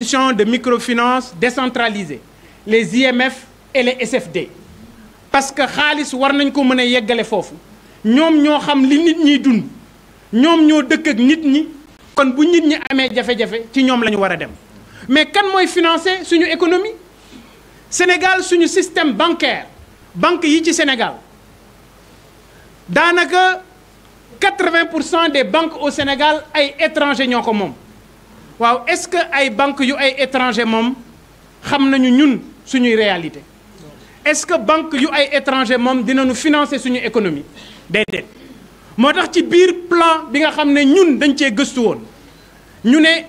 institutions de microfinance décentralisées, les IMF et les SFD. Parce que xaalis war nañ ko mën a yeggale foofu ñoom ñoo xam li nit ñiy dund ñoom ñoo dëkk ak nit ñi kon bu nit ñi amee jafe-jafe ci ñoom la ñu war a dem mais kan mooy financer suñu économie Sénégal suñu système bancaire banque yi ci Sénégal daanaka 80% des banques au Sénégal ay étrangers ñoo ko moom waaw est-ce que ay banques yu ay étrangers moom xam nañu ñun suñuy réalité est-ce que banque yu ay étrangers moom dinañu financer suñu économie déedéet moo tax ci biir plan bi nga xam ne ñun dañ cee gëstu woon ñu ne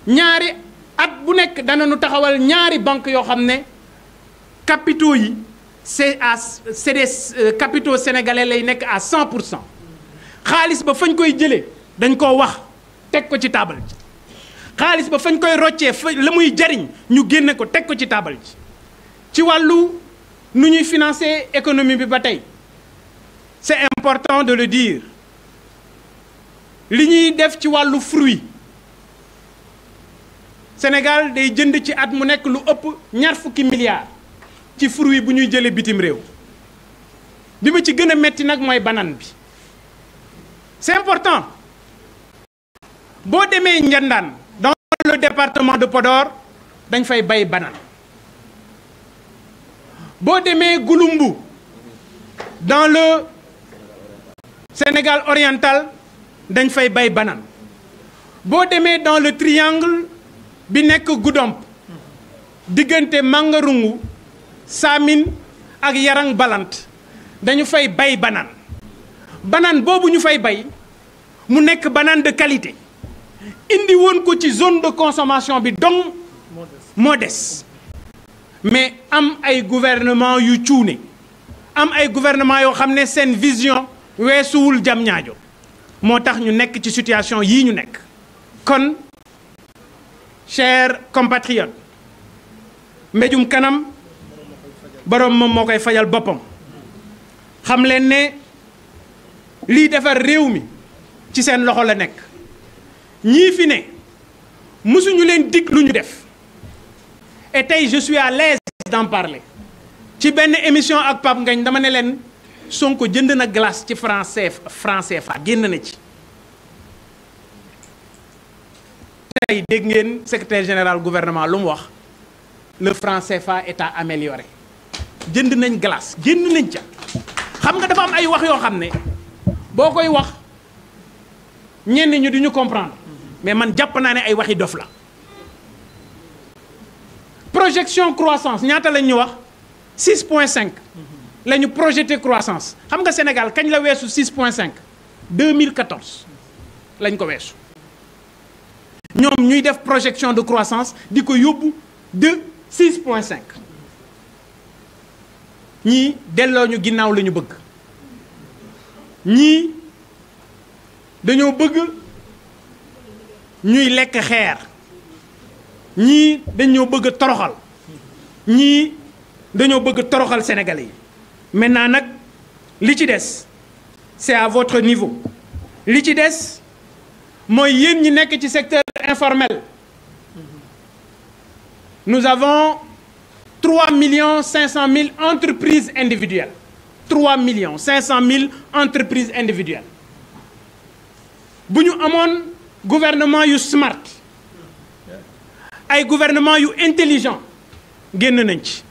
ñaari at bu nekk danañu taxawal ñaari banque yoo xam ne capitaux yi c'est des capitaux sénégalais lay nekk à 100% xaalis ba fañ koy jëlee dañ koo wax teg ko ci taabal ji xaalis ba fañ koy roccee fa la muy jariñ ñu génne ko teg ko ci taabal ji ci wàllu nu ñuy financer économie bi ba tey c'est important de le dire li ñuy def ci wàllu fruit Sénégal day jënd ci at mu nekk lu ëpp 20 milliards ci fruit bu ñuy jëlee bitim réew bi ma ci gën a metti nag mooy banane bi c'est important boo demee Ndiandane dans le département de Podor dañ fay bay banane boo demee Gouloumbou dans le Sénégal oriental dañ fay bay banane boo demee dans le triangle bi nekk Goudomp diggante Mangarungu Samin ak Yarang Balant dañu fay bay banane banane boobu ñu fay bay mu nekk banane de qualité indi woon ko ci zone de consommation bi donc moo des mais am ay gouvernement yu cuune am ay gouvernement yoo xam ne seen vision weesuwul jam ñaajo moo tax ñu nekk ci situation yii ñu nekk kon chers compatriotes mbéjum kanam boroom moom moo koy fajal boppam xam leen ne lii defar réew mi ci seen loxo la nekk ñii fi ne mësuñu leen dig lu ñu def et tey je suis à l'aise d'en parler ci benn émission ak Pape Ngagne dama ne leen Sonko jënd na glace ci franc CFA génn na ci tey dégg ngeen secrétaire général gouvernement lu mu wax le franc CFA est à améliorer jënd nañ glace génn nañ ca xam nga dafa am ay wax yoo xam ne boo koy wax ñenn ñu duñu comprendre mais man jàpp naa ne ay waxi dof la projection croissance ñaata lañ ñu wax 6,5 la ñu projeté croissance xam nga Sénégal kañ la weesu 6,5 2014 lañ ko weesu ñoom ñuy def projection de croissance di ko yóbbu de 6,5 ñii delloo ñu ginnaaw la ñu bëgg ñii dañoo bëgg ñuy lekk xeer ñii dañoo bëgg toroxal ñii dañoo bëgg toroxal Sénégalais yi maintenant nag li ci des c'est à votre niveau li ci des mooy yéen ñi nekk ci secteur informel nous avons 3 500 000 entreprises individuelles 3 500 000 entreprises individuelles bu ñu amoon gouvernement yu smart ay gouvernement yu intelligent génn nañ ci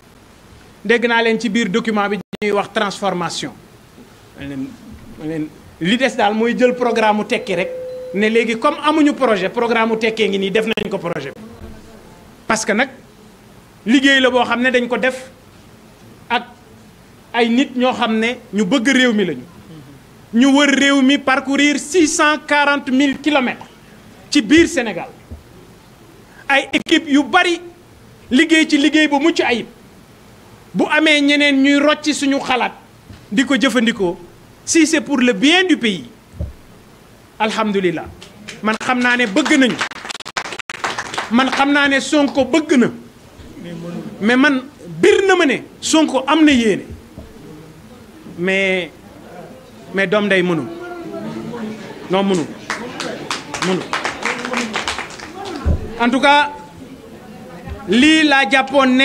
dégg naa leen ci biir document bi ñuy wax transformation li des daal mooy jël programme mu tekki rek ne léegi comme amuñu projet programme mu tekkee ngi nii def nañ ko projet bi parce que nag liggéey la boo xam ne dañ ko def ak ay nit ñoo xam ne ñu bëgg réew mi lañu ñu wër réew mi parcourir 640 000 kilomètres ci biir Sénégal ay équipe yu bari liggéey ci liggéey bu mucc ayib bu amee ñeneen ñuy rocci suñu xalaat di ko jëfandikoo si c'est pour le bien du pays alhamdulillah man xam naa ne bëgg nañu man xam naa ne Sonko bëgg na mais man bir na ma ne Sonko am na yéene mais doom day mënu non mënu en tout cas lii laa jàppoon ne